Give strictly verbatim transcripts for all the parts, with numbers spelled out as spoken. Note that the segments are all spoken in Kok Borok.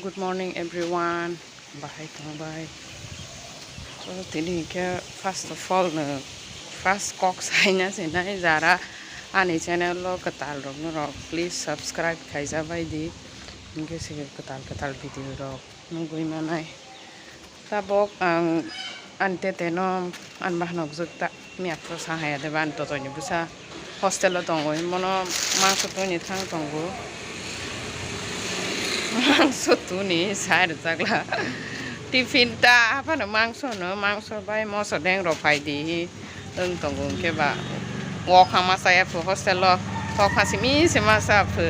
Good morning everyone. Bahai tongbai. So, tini ke first of all no first kok saina sinai jara ani channel lo kwtal rok no rok please subscribe khaija bai di. Inke se kwtal kwtal video rok nugui manai. Tabok ang ani tete no ani bahai nokjwk ta. Miya phuru sa haya de bani totoi ni bwsa hostel o tongo, himbono mangso tuni thang tongo. Mangso tuni sai rwjakla. Tiffin ta aphano mangso no, mangso bai moso deng rok phai di hi wng tongo, hwnkhe ba wokha ma chaya phu hostel o tokha simi sima sa phu.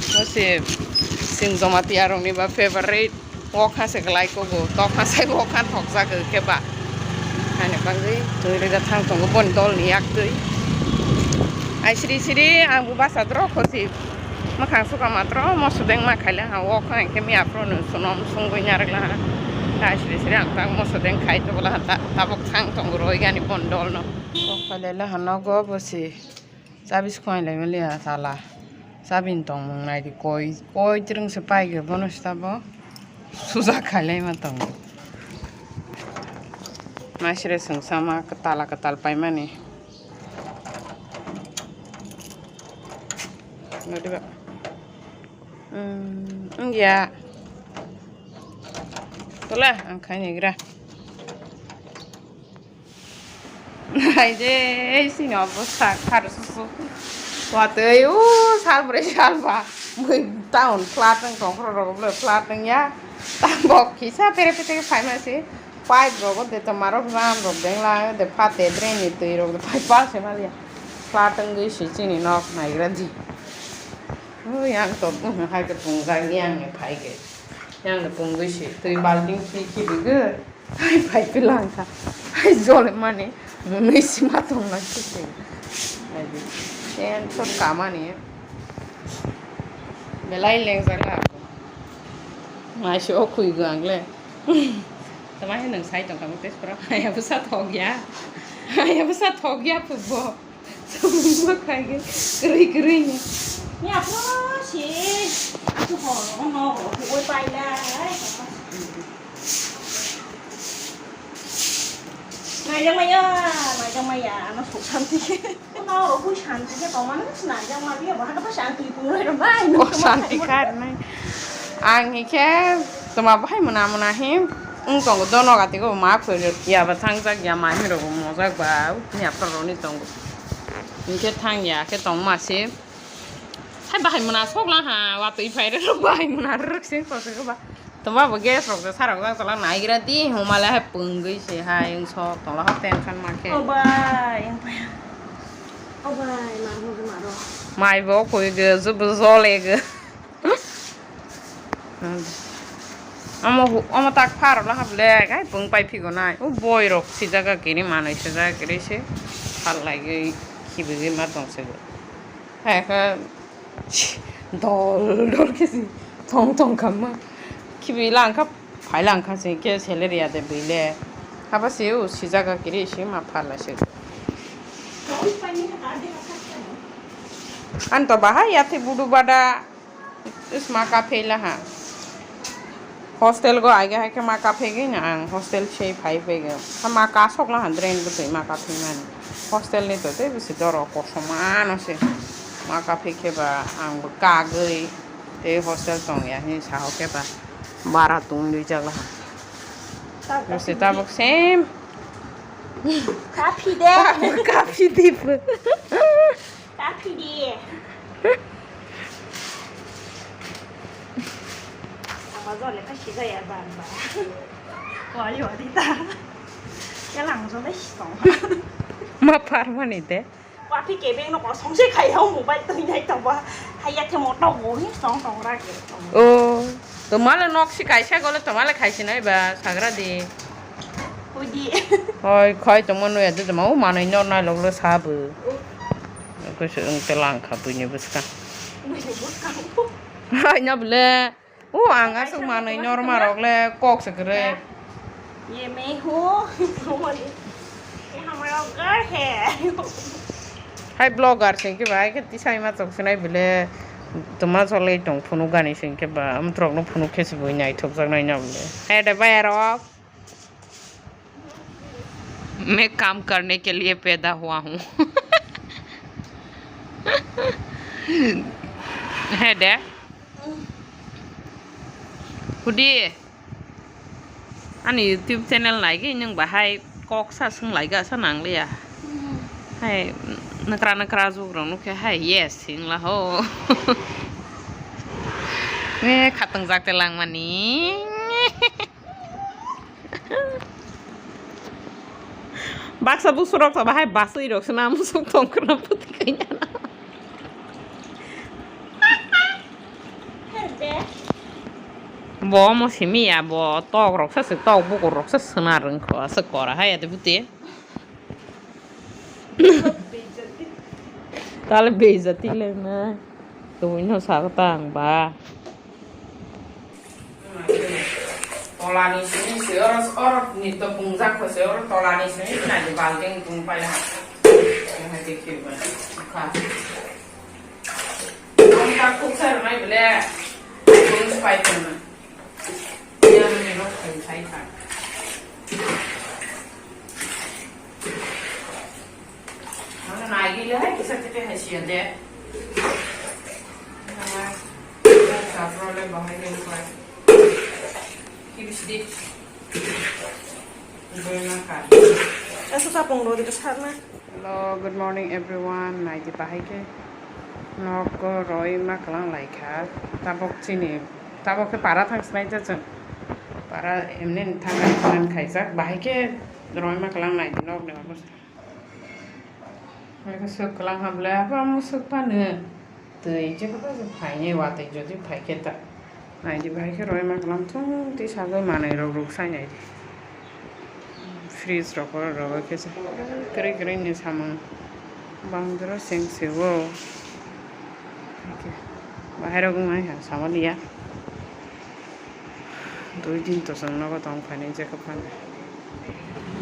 Bo se chwng Jamatia rok ni ba favorite. Wokha se kwlai kugo, tokha sai wokha thokjak khe ba. Ani bagwi twi rwja thang tongo boni dol ni yak twi. Ai siri siri ang bo basa dro khosi. Mwkhang suka matro moso deng ma khaile ha wokha hwnkhe miya phuru no sunom sungwi narwkla ha. Ai siri siri ang tang moso deng khai to bwla ha ta-, tabuk thang tongo roi gani boni dol no. Wokha le la ha nogo bosi. Chabi se khwlai lai maliya sala. Chabi ni tongmung nai di koi, koi twrwng se pai khe bono se tabo suja khailai ma tongo. Mai sere swng sama kwtal kwtal pai mani. Nodi ba. Hmm, wngya. Tola ang khai ni gra. Hai je, ei sini obo sak khar susu. Watwi, u, sal bwrwi sal ba. Bui town flat wng tong khoro rogo bwlai flat wng ya. Tabok kisa pere pete phai ma se. Pipe rogo de to marok ram rok deng la de phate drain ni twi rok de pipe pa se ma liya. Flat wngwi si chini nok naigra di. U, yang to, u, hai ke pungjak yang ni phai ke. Yang ni pungwi si twi balting khi khi di ge. Hai phai phi lang kha. Hai jole mani mwnwi sima tong nai khe se. Hai di. Ten sot kamani. Belai lengjak la. Mai se o khwi go ang le. Tama he nang sai tong kha mo test pro. Hai abo sa thok ya. Hai abo sa thok ya phubo. Samungma khai khe kwrwi kwrwi ni. Ni apo si. Aku hor no oi pai la. Naijak maya, naijak maya, ano sok santi. Ano rokui santi khe tongmani naijak ma biya bahai pa santi pungroi rok bai. O santi kha nai. Ang hikhe toma bahai mona mona him. Wng tongo dono gati go ma khoi ya ba thangjak ya ma him rok mojak ba. Ni aphar rok ni tongo. Hingkhe thang ya khe tong ma se. Hai bahai mona sok la ha, watwi phai rok bahai mona rwk sing kosok ba. Toma bo gas rok je sarok jak tala naigra di, humale hai pungwi se hai wng sok tong la ha tension ma khe. O bai, o bai. O bai, mar mo mar mo. Mai bo koi ge, jubu jole ge. Omo hu-, omo tak phar la hable, gai pung pai phigo nai. O boi rok si jaga kiri manui si jaga kiri se. Phal lai ge, khibi ge ma tong se. Hai kha dol dol khe si tong tong khamma. Khibi lang kha, phai lang kha se khe salary ya de bile. Haba se o si jaga kiri se ma phar la se. Ani to bahai ya the budu bada. Is ma kaphela ha. Hostel go aige hai khe ma kaphegwi na ang hostel sei phai phegwi. Ha ma kasok la ha drain bwtwi ma kaphemani. Hostel ni to tei bwswi doro kosom ano se. Ma kaphei khe ba ang bo kagwi tei hostel tong ya hin sa ho khe ba bara tong dui jak la ha. Bwswi tabuk sem. Kaphi de. Kaphi di. Kaphi di. Apa jole ka shiga ya ban ba. Wa yo di ta. Ya lang jole shi tong. Ma par mani de. Wa phi kebeng no ko song se khai hau mobile to nai to ba. Hai ya ke mo to bo ni song tong ra ke. O, to mala nok si kaisa gole to mala khai si nai ba sagra di. Udi. Hoi, khai tongma nui adu tongma, o manui nor nai loglo sabo. Kusu wng telang kha buini bwskang. Buini bwskang. Hai na bole. O ang aswk manui nor ma rok le kok se kwrwi. Ye me ho. Ye hamaro gar he. Hai vlogger se ke bai ke tisai ma chok sinai bole. Toma cholwi tong phunuk gani sing khe ba, amtwrok no phunuk khe se bui naithok jak nai na bole. Hai de bai arok. मैं काम करने के लिए पैदा हुआ हूँ। Hai de. Hudi. Ani YouTube channel naigwi nwng bahai kok sa swng laigasa nangliya. Hai nakra nakra jugrok nukhe hai yes hingla ho. Eh, khatung jak te langmani. Baksa busurok sa bahai basui rok sna musuk tongkra puti kanya. Bo omo simi ya, bo tok rok sa se, tok bukur rok sa sna rwng kho, aswk kora hai ate buti. Tale bejati le na. Twi no sa tang ba. Tolani simi se oro, oro ni to pungjak kho se, oro tolani simi na je balting tung pai ha. Yang hai te khe ba. Kha. Ang tak kuk sa rwnai bole. Kung spai tong na. Yang ni rok khai khai kha. Ang nai gi le hai kisa te te hai sia de. Ang sa pro le bahai le pai. Kibis di. Asa sapung rodi besar na. Hello, good morning everyone. Naidi bahai khe nok roi ma kalang lai kha. Tabok chini, tabok khe para thang sinai ja chwng. Para emni thang thang khaijak. Bahai khe roi ma kalang naidi nok ni obo. Hai khe swk kalang ha bole, abo musuk phano. Twi je kwtal se phainai, watwi jodi phai khe ta. Naidi bahai khe roi ma kalam thung twi sagwi manwi rok ruk sai naidi. Fridge rok oro rogwi khe se kwrwi kwrwi ni samung bang jora seng se o. Bahai rok wng hai ha sama liya. Dui din to chwng nogo tong phainai je khe phano.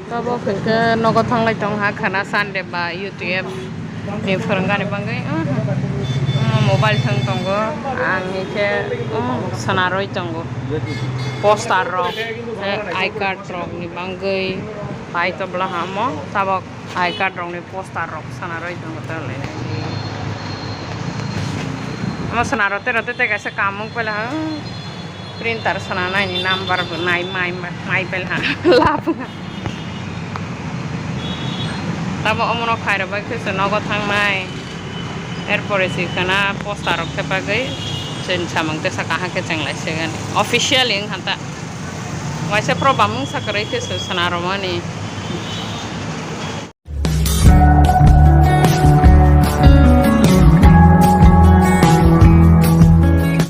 Tabok hwnkhe nogo thanglai tong ha khana Sunday ba U T F ni phwrwngani bagwi, uhmm, mobile thwng tongo, ang hwnkhe, uhmm, swnarwi tongo. Poster rok, tei I card rok ni bagwi pai tobla hamo tabok. I card rokni poster rok swnarwi tongo tei lainai. Omo swnaro tei rw tei kaisa kamung paila ha, printer swnanaini number bo nai mai mai paila ha lab wngha. Tamo omono khairok bai khe se nogo thangnai. Erpore se khana poster rok thepagwi chwng samung tesa kaham khe chwng lai segani. Officially wngkha ta. Waisa program wngsa kwrwi khe se swnarwmani.